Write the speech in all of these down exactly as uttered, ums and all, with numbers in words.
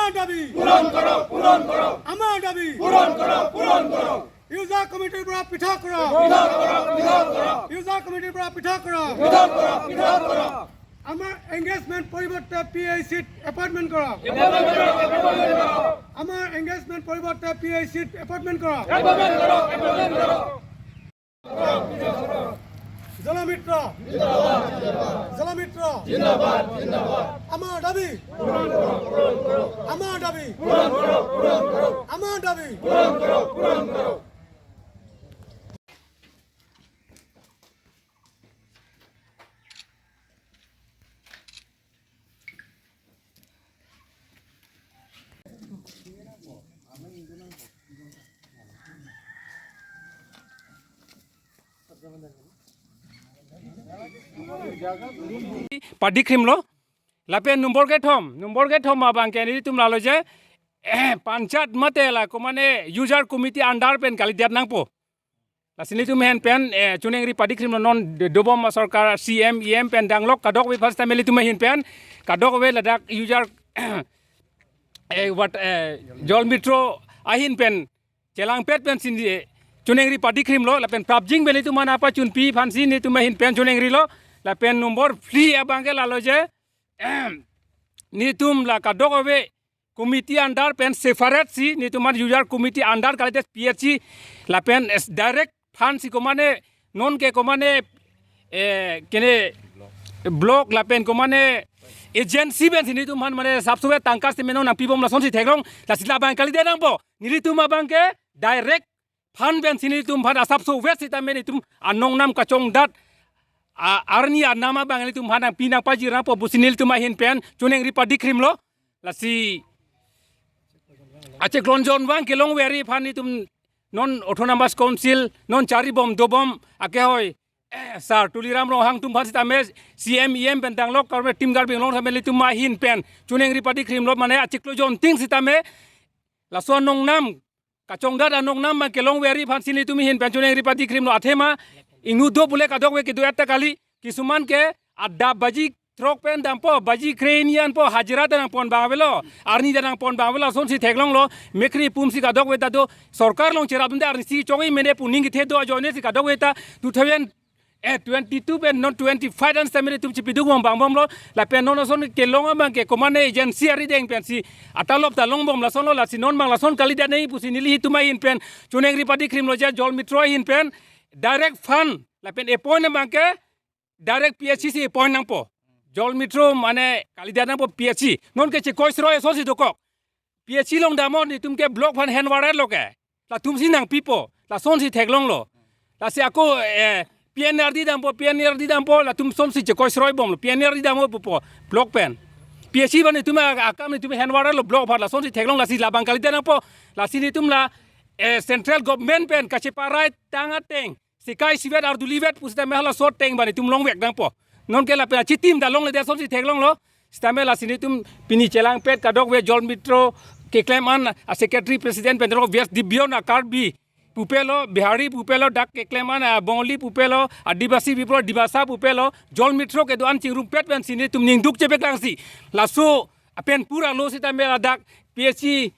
আমাৰ দাবী পূৰণ কৰক, পূৰণ কৰক। আমাৰ দাবী পূৰণ কৰক, পূৰণ কৰক। ইউজাৰ কমিটিৰ পৰা পৃথক কৰক। পৃথক কৰক, পৃথক কৰক। ইউজাৰ কমিটিৰ পৰা পৃথক কৰক। পৃথক কৰক, পৃথক কৰক। আমাৰ এংগেজমেণ্ট পৰিৱৰ্তে পি এইচ চিত এপইণ্টমেণ্ট কৰক। এপইণ্টমেণ্ট কৰক, এপইণ্টমেণ্ট কৰক। আমাৰ এংগেজমেণ্ট পৰিৱৰ্তে পি এইচ চিত এপইণ্টমেণ্ট কৰক। এপইণ্টমেণ্ট কৰক, এপইণ্টমেণ্ট কৰক। জলমিত্ৰ। জলমিত্ৰ। আমাৰ দাবী। আমাৰ দাবী। আমাৰ দাবী। Padikrimlo, lapen nombor kethom, nombor kethom abangke nelitum lalo je, eh, panchayat mate la komane user committee under pen kalidet nangpo. Lasi nelitum ahin pen, eh, choningri padikrimlo non do-, dobom asorkar C M, E M pen danglok kadokave first time nelitum ahin pen, kadokave ladak user, eh, what, eh, Jol Mitro ahin pen chelangpet pensi, eh, choningri padikrimlo, lapen prapjin pen nelitum aphan pachunpi aphansi nelitum ahin pen choningrilo, lapen nombor phli abangke lalo je, nelitum la kadokave committee under pen separate si, nelitum aphan user committee under kalidet P H C, lapen es direct fund si komane, nonke komane, eh, kene block lapen komane agency pensi nelitum aphan mane asapso tangka sitame non nangpibom lasonsi theklong, lasi labang kalidet nangpo, nelitum abangke direct fund pensi nelitum aphan asapso vet sitame nelitum anongnam kachongdat, a, arni anam abang nelitum aphan nangpi nangpajir nangpo pusi nelitum ahin pen choningri padikrimlo. Lasi acheklonjon vang kelongveri aphan nelitum non Autonomous Council non charibom dobom akehoi, eh, Sir Tuliram Ronghang atum aphan sitame C M E M pen danglok karme Team Karbi Anglong sitame nelitum ahin pen choningri padikrimlo, mane achiklo jonting sitame laso anongnam kachongdat anongnam abang kelongveri aphansi nelitum ahin pen choningri padikrimlo, athema ingnu do pule kadokave kedo-et ta kali, kisuman ke adap baji throk pen dampo, baji kre-hini anpo, hajira ta nangpon abang avelo, arni ta nangpon abang avelo, lasonsi theklonglo, mekkri pumsi kadokave ta do, sorkar along cherapdunde arnisi chok-i mene pu aning kethe do ajoinesi kadokave ta two thousand, eh, twenty-two pen non twenty-five an sitame nelitum chipiduk bom abang bomlo, lapen non ason kelong abangke komane agency arideng pensi atalop ta longbom lasonlo, lasi non abang lason kalidet nangji pusi nelitum ahin pen choningri padikrimlo je Jol Mitro ahin pen direct fund lapen appoint abangke direct P H C si appoint nangpo. Jol Mitro mane kalidet nangpo P H C. Nonke chekoi sroi asonsi dokok. P H C along damnon nelitum ke block aphan henware lo ke. Latumsi nangpipo. Lasonsi theklonglo. Lasi ako, eh, P N R D dampo, P N R D dampo, latum asonsi chekoi sroi bomlo. P N R D dampo pupo block pen. P H C aphan nelitum a-, akam nelitum henware lo block aphan, lasonsi theklong, lasi labang kalidet nangpo. Lasi nelitum la, eh, central government pen kacheparai tang ateng sikai isivet ardulivet pusitame halaso ateng abang nelitum longvek nangpo. Nonke lapen achitim ta longledet asonsi theklonglo. Sitame lasi nelitum pini chelangpet kadokave Jol Mitro keklem an a-secretary president pen West Dibion a-Karbi pupelo, Bihari pupelo, dak keklem an a-Bongali pupelo, Adivasi pupelo, Dimasa pupelo, Jol Mitro kedo-an chingrumpet pensi nelitum ningduk chepeklangsi laso apen pura lo sitame ladak P H C,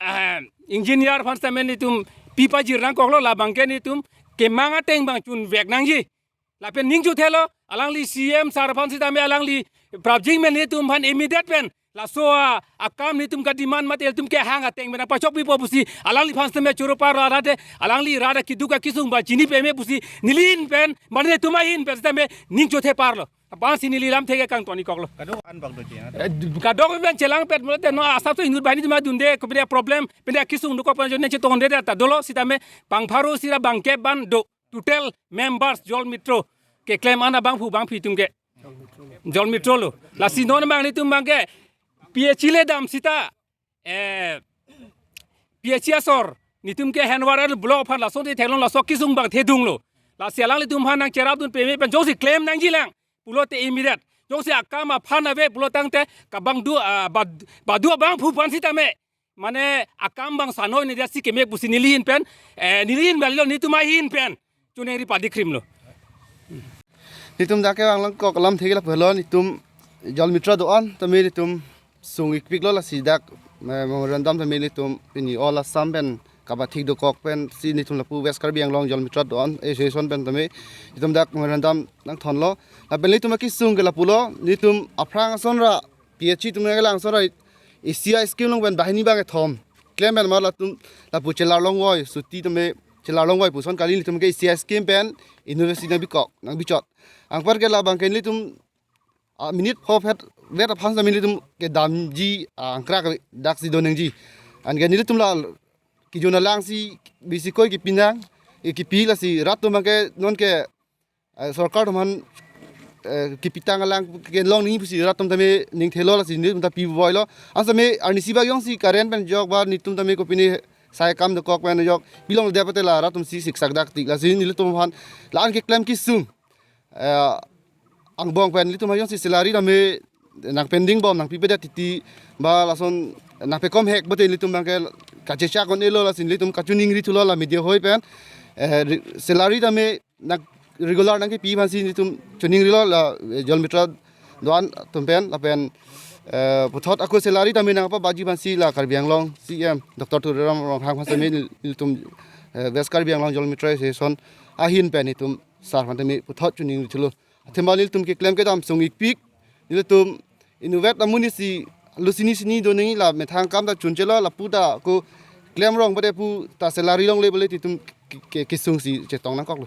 ah, engineer aphan sitame nelitum pipajir nangkoklo, labangke nelitum kemang ateng abang chunvek nangji. Lapen ning chothelo, alangli C M sir aphan sitame alangli prapjin pen nelitum aphan immediate pen laso a, akam nelitum kademand mate nelitum kehang ateng pen nangpachokpipo pusi alangliphan sitame choro parlo, arate alangli rat akeduk akesung abang chini peme pusi neli ahin pen, mane nelitum ahin pen sitame ning chothe parlo. Apotsi neli lamthe ke kangton-ik koklo. Kadokave an bak doji, ya. Eh, kadokave pen chelangpet pulote non asapso inut banghini atum dunde, kopine problem, pine akesung dokok pen ajoine chetonde ta dolo sitame bang pharo sira bangkep an do, total members Jol Mitro keklem an abangphu bangphi atum ke Jol Mitro lo. Lasi non abang nelitum abangke P H C le dam sita, eh, P H C asor nelitum ke henware lo block aphan, lasonsi theklong, laso akesung abang thedunglo. Lasi alanglitum aphan nangcherapdun peme pen jongsi klem nangjilang pulote immediate. Jongsi akam aphan ave pulo tangte kabang do, ah, bad-, badu abangphu aphan sitame mane akam abang sanoi ne dia si kemek pusi neli ahin pen, eh, neli ahin pen lo, nelitum ahin pen choningri padikrimlo. Nelitum dak kevang nangkok lamthe ke lapulo, nelitum Jol Mitro do-an tame nelitum sung-ikpiklo, lasi dak, eh, memorandum tame nelitum pini all Assam pen kapathik dokok pensi nelitum lapu West Karbi Anglong Jol Mitra Do-an Association pen tame itum dak memorandum nangthonlo. Lapen nelitum akesung ke lapulo, nelitum aphrang asonra, P H E atum kelang asonra, A C I scheme along pen banghini bangkethom klem pen mar latum lapu chelar longvoi, chuti tame chelar longvoi puson kali, nelitum ke A C I scheme pen university nangbikok, nangbichot. Anpar ke labang ke nelitum, ah, minute pho phet vet aphan sa nelitum kedamji, ah, angkrak daksi donangji. Anke nelitum la kejun alangsi bisi koi kepi nang, eh, kepi, lasi rat atum abangke non ke, eh, sorkar atum aphan, eh, kepitang alang kelong nangji pusi rat atum tame ning thelo, lasi nelitum ta pivoilo. Ansa me arnisi bak jongsi current pen jok ba nelitum tame kopine sai kam dokok pen jok pilongledet pute la rat atumsi siksak daktik, lasi nelitum aphan la-an keklem kesung, eh, angbong pen nelitum jongsi salary tame nang pending bom, nangpipedet titi ba lason nangpekom hek pute nelitum abangke kachechak un-elo, lasi nelitum kachiningrilo la media hoi pen, eh, re-, salary tame nang regular nangkepi aphansi nelitum chiningrilo la, eh, Jol Mitra Do-an atum pen, lapen, eh, puthot ako salary tame nangpabaji aphansi la Karbi Anglong C E M Doctor Tuliram Ronghang aphan tame nelitum, eh, West Karbi Anglong Jol Mitra Association ahin pen nelitum sar aphan tame puthot chiningrithulo. Athema nelitum keklem kedam sung-ikpik, nelitum inutvet amonitsi lusini sini donangji, la methang akam ta chunchelo, lapu ta ako klem rong pute pu ta salary longle pule nelitum ke, ke, kesungsi chetong nangkoklo.